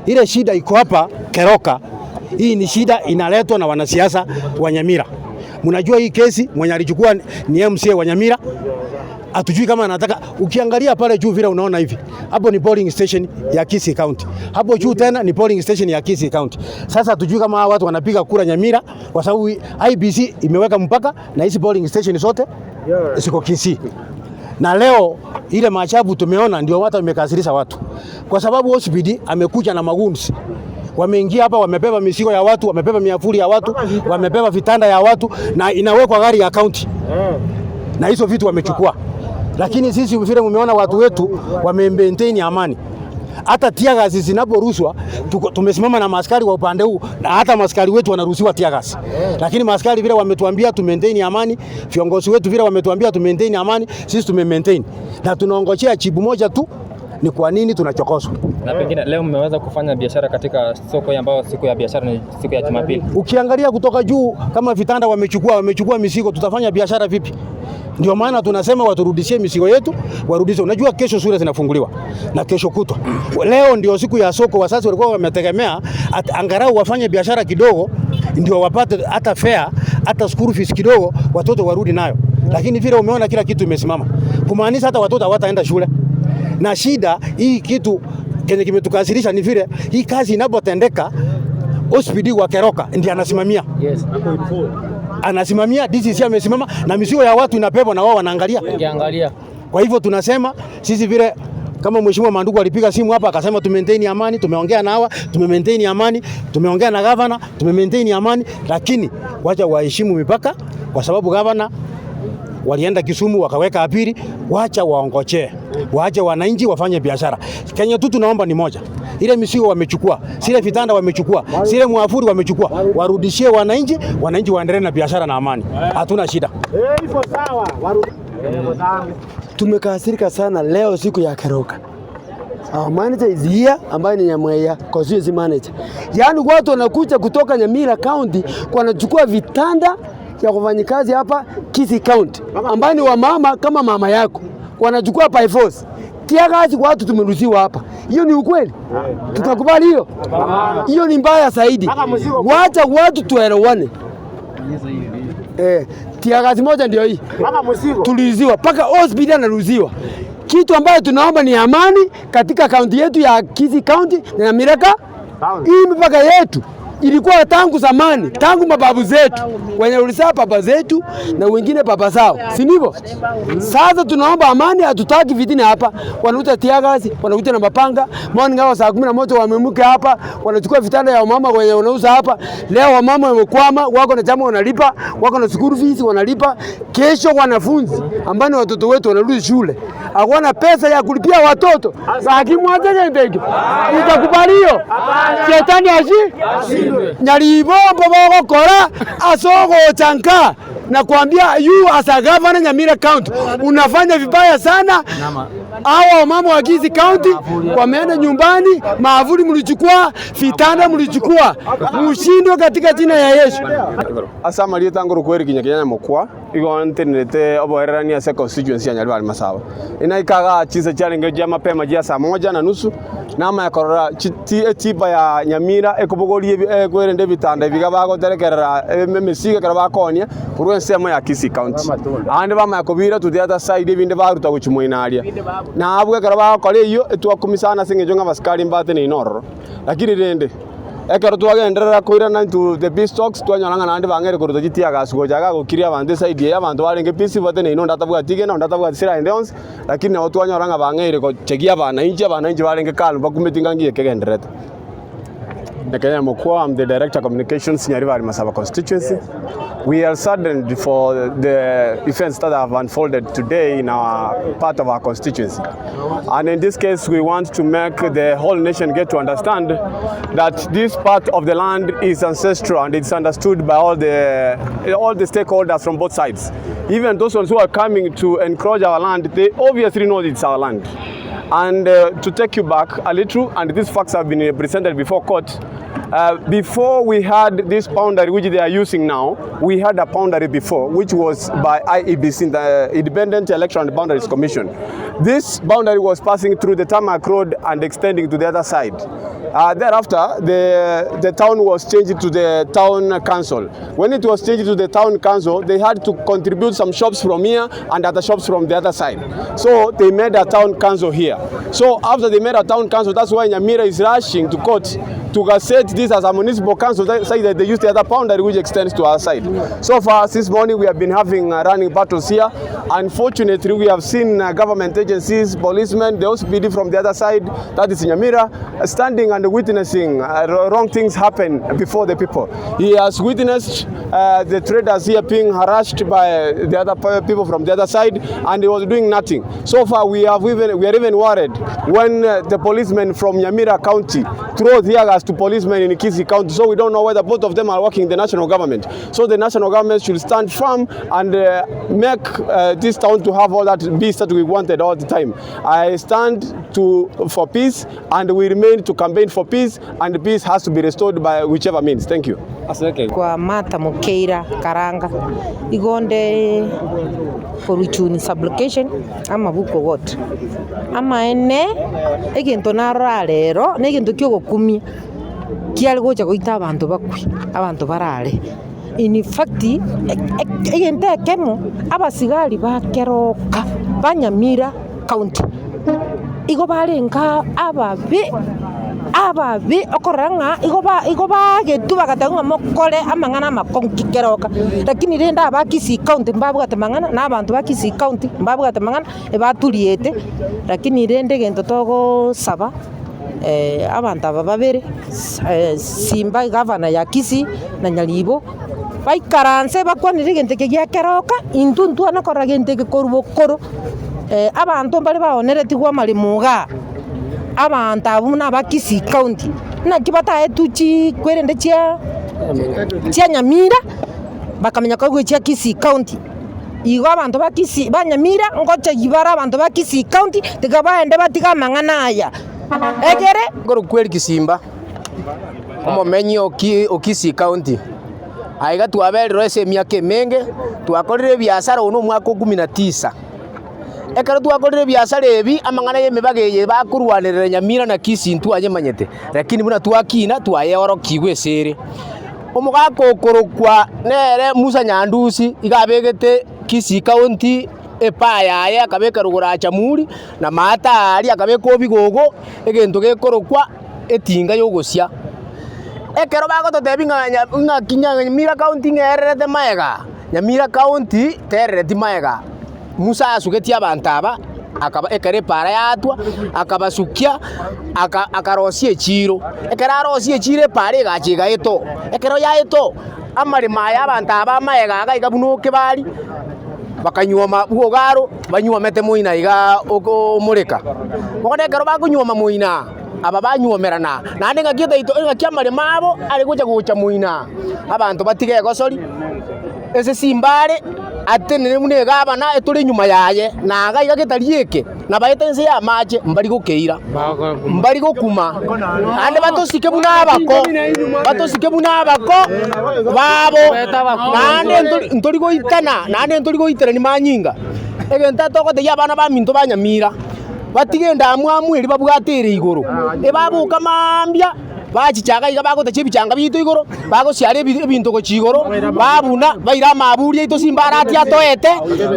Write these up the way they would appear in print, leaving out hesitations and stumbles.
Ile shida iko hapa Keroka, hii ni shida inaletwa na wanasiasa wa Nyamira. Mnajua hii kesi mwenye alichukua ni MCA wa Nyamira, hatujui kama anataka. Ukiangalia pale juu vile unaona hivi, hapo ni polling station ya Kisii County, hapo juu tena ni polling station ya Kisii County. Sasa hatujui kama hawa watu wanapiga kura Nyamira, kwa sababu IEBC imeweka mpaka na hizi polling station zote ziko Kisii na leo ile maajabu tumeona ndio watu wamekasirisha watu, kwa sababu OCPD amekuja na magoons wameingia hapa, wamebeba mizigo ya watu, wamebeba miavuli ya watu, wamebeba vitanda ya watu, na inawekwa gari ya county na hizo vitu wamechukua. Lakini sisi vile mumeona watu wetu wame maintain amani. Hata tear gas zinaporushwa tumesimama na maaskari wa upande huu, na hata maaskari wetu wanaruhusiwa tear gas. Lakini maaskari vile wametuambia tu maintain amani, viongozi wetu vile wametuambia tu maintain amani, sisi tume maintain na tunaongojea jibu moja tu, ni kwa nini tunachokozwa. Na pengine leo mmeweza kufanya biashara katika soko ambayo siku ya biashara ni siku ya Jumapili. Ukiangalia kutoka juu kama vitanda wamechukua mizigo, tutafanya biashara vipi? Ndio maana tunasema waturudishie mizigo yetu, warudishe. Unajua kesho shule zinafunguliwa na kesho kutwa. Leo ndio siku ya soko, wazazi walikuwa wametegemea angalau wafanye biashara kidogo ndio wapate hata fare, hata school fees kidogo, watoto warudi nayo. Lakini vile umeona kila kitu imesimama, kumaanisha hata watoto hawataenda shule. Na shida hii kitu kenye kimetukasirisha ni vile hii kazi inapotendeka, OCPD wa Keroka ndiye anasimamia. Anasimamia, DCC amesimama na mizigo ya watu inabebwa na wao wanaangalia. Ukiangalia. Kwa hivyo tunasema sisi vile kama Mheshimiwa Mandugu alipiga simu hapa akasema tu maintain amani, tumeongea na hawa, tume maintain amani, tumeongea na governor, tume maintain amani, lakini wacha waheshimu mipaka kwa sababu governor walienda Kisumu wakaweka appeal, wacha waongojee, waache wananchi wafanye biashara. Kenya tu tunaomba ni moja, ile mizigo wamechukua, zile vitanda wamechukua, zile mwavuli wamechukua, warudishie wananchi, wananchi waendelee na biashara na amani, hatuna shida. Tumekasirika sana leo siku ya Keroka. Our manager is here ambaye ni Nyamweya constituency manager. Yaani watu wanakuja kutoka Nyamira County wanachukua vitanda ya wafanyikazi hapa Kisii County ambaye ni wamama kama mama yako wanachukua by force. Tear gas watu tumeruhusiwa hapa. Hiyo ni ukweli? Tutakubali hiyo? Hiyo ni mbaya zaidi. Wacha watu tuelewane. Tear gas moja ndio hii. Tuliuziwa mpaka hospitali anaruhusiwa. Kitu ambayo tunaomba ni amani katika kaunti yetu ya Kisii County na Nyamira. Hii mipaka yetu ilikuwa tangu zamani, tangu mababu zetu wenye ulizaa baba zetu na wengine baba zao, si ndivyo? Sasa tunaomba amani, hatutaki fitina hapa. Wanakuta tear gas, wanakuta na mapanga. Morning hour saa 11 wamemuka hapa, wanachukua vitanda ya wamama wenye wanauza hapa. Leo wamama wamekwama, wako na chama wanalipa, wako na school fees wanalipa. Kesho wanafunzi ambao ni watoto wetu wanarudi shule, hawana pesa ya kulipia watoto. Sakimwatege ndege utakubali hiyo? Shetani ashi Nyaribombo bogokora asogochanka na kuambia you as a governor Nyamira County unafanya vibaya sana. Hawa wamama wa Kisii County wameenda nyumbani, maavuli mlichukua, vitanda mlichukua, mshindwe katika jina ya Yesu. Ase amarieta ngoro kinya kinya mokwa igo ntenete oboererania ase constituency ya Nyaribari Masaba inaikaga chise chiarenge chia mapema chia saa moja na nusu nama yakorora etiba ya Nyamira ekobogorie ekwerende ebitanda ebiga bagoterekerera emesigo ekero bakonia korwa ensemo ya Kisii County ande bamaya kobira tutiata side ebinde baruta gochimoinaria nabwo ekero bagokora eywo etwakumisana ase eng'encho ng'a abasikari mbateneine ororo lakini rende ekero twagenderera koirana into the peace talks twanyora ng'a naende bang'ere koruta chitear gas gocha gokiria abanto eside eye abanto barenge peace bateneine onde atabwati gena onde atabwati silaha ende yonsi lakini nabo twanyora ng'a bang'eire gochegia abananchi abananchi barenge calm bakumeti ng'a ngiye kegenderete. Kenya Mokwa, I'm the Director of Communications, Nyaribari Masaba constituency. We are saddened for the events that have unfolded today in our part of our constituency. And in this case, we want to make the whole nation get to understand that this part of the land is ancestral and it's understood by all the stakeholders from both sides. Even those ones who are coming to encroach our land, they obviously know it's our land. And to take you back a little, and these facts have been presented before court. Before we had this boundary which they are using now, we had a boundary before, which was by IEBC, the Independent Electoral and Boundaries Commission. This boundary was passing through the tarmac road and extending to the other side. Thereafter, the town was changed to the town council. When it was changed to the town council, they had to contribute some shops from here and other shops from the other side. So they made a town council here. So after they made a town council, that's why Nyamira is rushing to court to gazette this as a municipal council, say that they use the other boundary which extends to our side. So far, since morning, we have been having running battles here. Unfortunately, we have seen government agencies, policemen, the OCPD from the other side, that is Nyamira, standing and witnessing wrong things happen before the people. He has witnessed the traders here being harassed by the other people from the other side, and he was doing nothing. So far, we are even worried when the policemen from Nyamira County throw tear gas to policemen in Kisii County. So we don't know whether both of them are working in the national government. So the national government should stand firm and make this town to have all that peace that we wanted all the time. I stand for peace, and we remain to campaign for peace, and peace has to be restored by whichever means. Thank you. Aseke. Kwa Martha Mokeira Karanga igonde koruchuni sublocation ama buko what ama ene egento nararero negento kyogokumia kiari gocha goita abantu bakwi abantu barare. In fact egento ekemo abasigari bakeroka banyamira county igo barenga ababi okoranga igo bagetu bagatanga mokore amang'ana amakonki keroka, lakini renda aba Kisii County mbabwate mang'ana na abantu ba Kisii County mbabwate mang'ana ebaturiete, lakini rende gento togosaba abantu aba babere Simba gavana ya Kisii na Nyaribo baikaranse bakwanire gento eke gia keroka intu ntwanakora gento eke korubokoro abantu mbare baonereti gwa marimuga abantu abo na Kisii County naki bataetuchi kwerende chia Nyamira bakamenya ko chia Kisii County igo abantu ba Kisii ba Nyamira ngocha ibara abantu ba Kisii County tigabaende batiga mang'ana aya egere ngoro kweri Kisimba omomenyi o Kisii County aiga twaberero ase emiaka emenge twakorire biasara ono omwaka 19 ekero twakorire biasara ebi amang'ana y'emibaga eye bakorwanerera Nyamira na Kisii ntwanyemanyete, lakini buna twakina twayeorokigwe esere omogaka okorokwa nere Musa Nyandusi igabegete Kisii County epaya yaye akabeka rugoro chamuri na maatari akabeka obigogo egento gekorokwa etinga yogosia ekero bagototebi ng'a Nyamira County ng'ererete maega Nyamira County terereti maega Musa asugetie abantu aba akaba ekere para yatwa akabasukia akarosia echiro ekero arosie echiro epara egacha egaeto ekero yaeto amarima aya abantu aba amaega iga iga buna okebari bakanyuoma bwogaro banyuomete moina iga omoreka bono ekero bakonyuoma moina aba banyuomerana naende ng'aki etaito ng'aki amarima abo are gocha gocha moina abanto batige egosori ase simbare atenene mune gabana etore nyuma yaye naga iga getari eke nabaete nse ya mache mbari gokeira mbari gokuma ande batosike buna abako babo naende ntori goitana naende ntori goitana ni manyinga egento togotegia abana ba minto ba Nyamira batige ndamwamu eri babwatere igoro ebabuka mambia bachichaga iga bagotacha ebichanga biito igoro bagosiara ebinto gochi igoro babuna baira amaburi aito simbarati atoete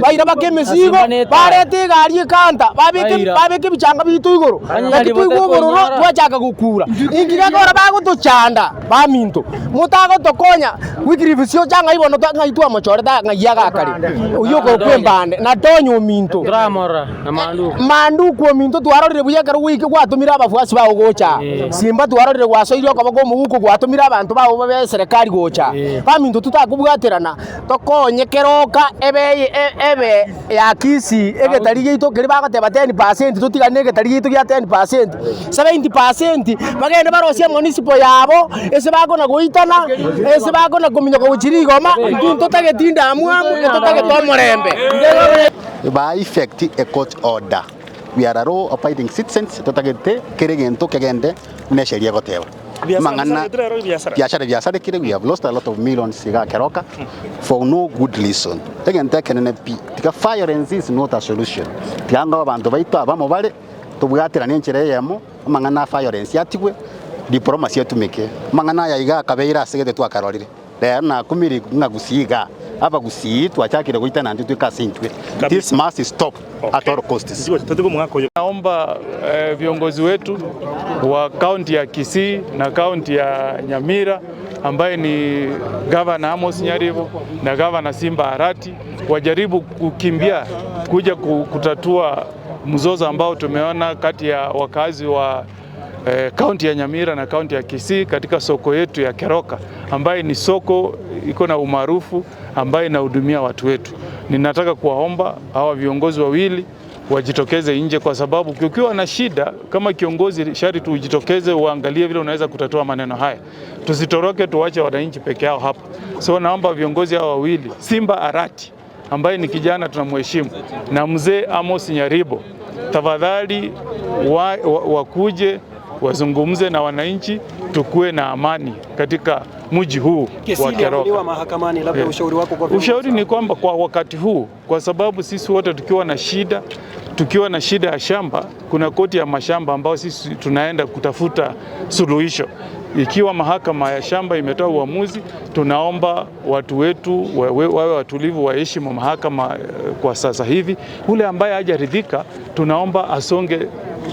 baira baka emesigo bareta egari ekanta babeke ebichanga biito igoro naki twaigwa obororo twachaka gokura ingira kora bagotochanda baminto motagotokonya Wycliffe sio changa ibono ng'ai twamochorete ng'ai agakare oywo okorokwa embande na tonya ominto na manduku ominto twarorire buya ekero goike gwatumire abafuasi bao gocha Simba twarorire gwasoire okoboko omoguko gwatumire abantu bao babe serikali gocha baminto tutakobwaterana tokonye keroka ebe ebe ya Kisii egetari gieito keri bagoteba 10% totigane egetari gieito gia 10% 70% bagende barosie municipal yabo ase bakona goitana ase bakona kominyoka gochiri igoma ntotageti ndamwamu etotagete omorembe. By effect a court order. We are law abiding citizens totagete keregento kegende ne sheria goteba. Mangana biashara biashara kire we have lost a lot of millions iga keroka for no good reason. Tegente kenene pi tika violence is not a solution. Tianga abantu baito abamo bale tubwatira n'enchere yemo mangana violence yatigwe Diplomacy etumeke mang'ana aya iga akabeire ase gete twakarorire rero nakumire ng'a Gusii iga abagusii twachakire goitana naende twike ase intwe. This must stop at all costs. Naomba viongozi wetu wa kaunti ya Kisii na kaunti ya Nyamira ambaye ni Gavana Amos Nyaribo na Gavana Simba Arati wajaribu kukimbia kuja kutatua mzozo ambao tumeona kati ya wakazi wa kaunti ya Nyamira na kaunti ya Kisii katika soko yetu ya Keroka ambaye ni soko iko na umaarufu ambaye inahudumia watu wetu. Ninataka kuwaomba hawa viongozi wawili wajitokeze nje, kwa sababu ukiwa na shida kama kiongozi sharti ujitokeze uangalie vile unaweza kutatua maneno haya. Tusitoroke tuwache wananchi peke yao hapa. So naomba viongozi hawa wawili, Simba Arati ambaye ni kijana tunamheshimu, na mzee Amos Nyaribo, tafadhali wakuje wazungumze na wananchi, tukuwe na amani katika mji huu wa Keroka. Mahakamani, labda ushauri wako kwa viongozi? Ushauri ni kwamba kwa wakati huu, kwa sababu sisi wote tukiwa na shida ya shamba, kuna koti ya mashamba ambao sisi tunaenda kutafuta suluhisho. Ikiwa mahakama ya shamba imetoa uamuzi, tunaomba watu wetu wawe watulivu, waheshimu mahakama kwa sasa hivi. Ule ambaye hajaridhika, tunaomba asonge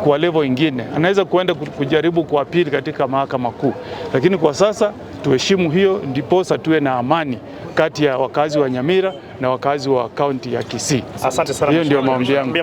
kwa level ingine, anaweza kuenda kujaribu kuappeal katika mahakama kuu, lakini kwa sasa tuheshimu hiyo, ndiposa tuwe na amani kati ya wakazi wa Nyamira na wakazi wa kaunti ya Kisii. Asante sana. Hiyo ndio maombi yangu.